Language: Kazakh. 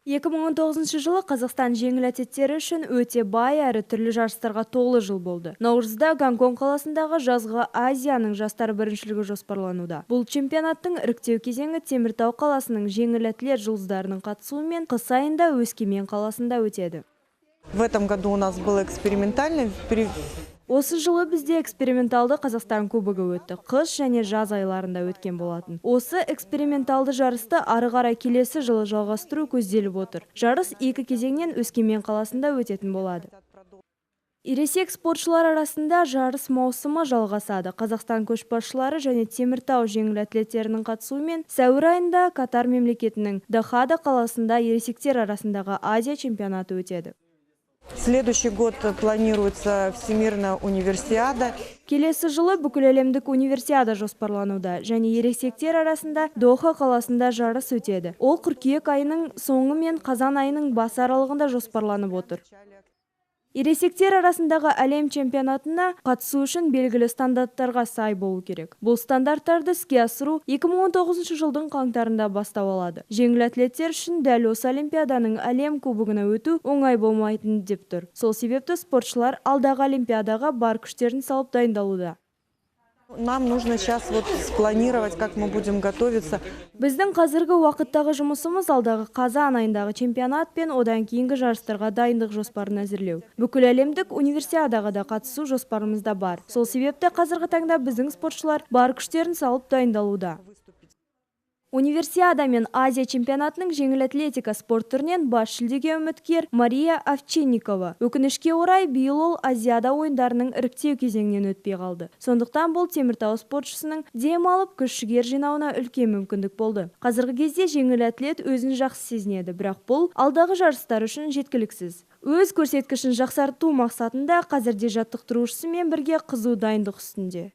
2019 жылы Қазақстан жеңіл атлеттері үшін өте бай әрі түрлі жарыстарға толы жыл болды. Наурызда Гонконг қаласындағы жазғы Азияның жастар біріншілігі жоспарлануда. Бұл чемпионаттың іріктеу кезеңі Теміртау қаласының жеңіл атлет жұлдыздарының қатысуымен қыс айында Өскемен қаласында өтеді. В этом году у нас был экспериментальный. Осы жылы бізде эксперименталды Қазақстан кубогы өтті. Қыс және жаз айларында өткен болатын. Осы эксперименталды жарысты ары қарай келесі жылы жалғастыру көзделіп отыр. Жарыс екі кезеңнен Өскемен қаласында өтетін болады. Ересек спортшылар арасында жарыс маусымы жалғасады. Қазақстан көшбасшылары және Теміртау жеңіл атлеттерінің қатысуымен сәуір айында Катар мемлекетінің Дохада қаласында ересектер арасындағы Азия чемпионаты өтеді. Следующий год планируется Всемирная универсиада. Келесі жылы бүкіләлемдік универсиада жоспарлануда және ересектер арасында Доха қаласында жарыс өтеді. Ол қыркүйек айының соңы мен қазан айының басы аралығында жоспарланып отыр. Ересектер арасындағы әлем чемпионатына қатысу үшін белгілі стандарттарға сай болу керек. Бұл стандарттарды іске асыру 2019 жылдың қаңтарында бастау алады. Жеңіл атлеттер үшін дәл осы олимпиаданың әлем кубогына өту оңай болмайтын деп тұр. Сол себепті спортшылар алдағы олимпиадаға бар күштерін салып дайындалуда. Нам нужно сейчас вот спланировать, как мы будем готовиться. Біздің қазіргі уақыттағы жұмысымыз алдағы қазан айындағы чемпионат пен одан кейінгі жарыстарға дайындық жоспарын әзірлеу. Бүкіл әлемдік универсиадаға да қатысу жоспарымызда бар. Сол себепті қазіргі таңда біздің спортшылар бар күштерін салып дайындалуда. Универсиада мен Азия чемпионатының жеңіл атлетика спорт түрінен бас жүлдеге үміткер Мария Овчинникова. Өкінішке орай, биыл ол Азиада ойындарының іріктеу кезеңінен өтпей қалды. Сондықтан бұл Теміртау спортшысының дем алып, күш жігер жинауына үлкен мүмкіндік болды. Қазіргі кезде жеңіл атлет өзін жақсы сезінеді, бірақ бұл алдағы жарыстар үшін жеткіліксіз. Өз көрсеткішін жақсарту мақсатында қазірде жаттықтырушысымен бірге қызу дайындық үстінде.